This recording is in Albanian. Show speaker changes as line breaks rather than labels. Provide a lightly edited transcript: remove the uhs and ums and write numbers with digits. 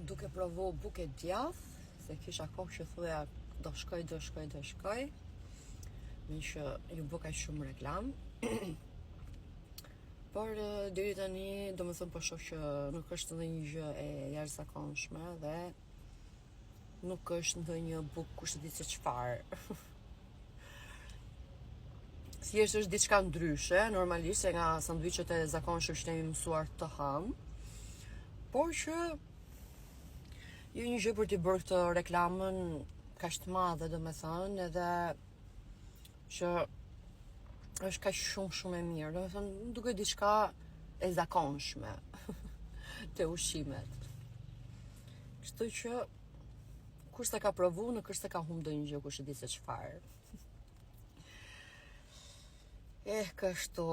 duke provu bukë e djath, se kisha kohë që thoja do shkoj, do shkoj, do shkoj, meqë iu bë kaq shumë reklamë. Por deri tani, domethënë po shoh që nuk është ndonjë gjë e jashtëzakonshme dhe nuk është ndonjë bukë kush e di se çfarë. Thjesht është diçka ndryshe, normalisht se nga sanduiçet e zakonshëm që jemi mësuar të hamë. Por që jo një gjë për t'i bërë këtë reklamën kaq të madhe, domethënë, edhe që është kaq shumë shumë e mirë, domethënë duket diçka e zakonshme te ushqimet. Kështu që kush s'e ka provu, nuk është se ka humb ndonjë gjë kush e di se çfarë. Eh, kështu.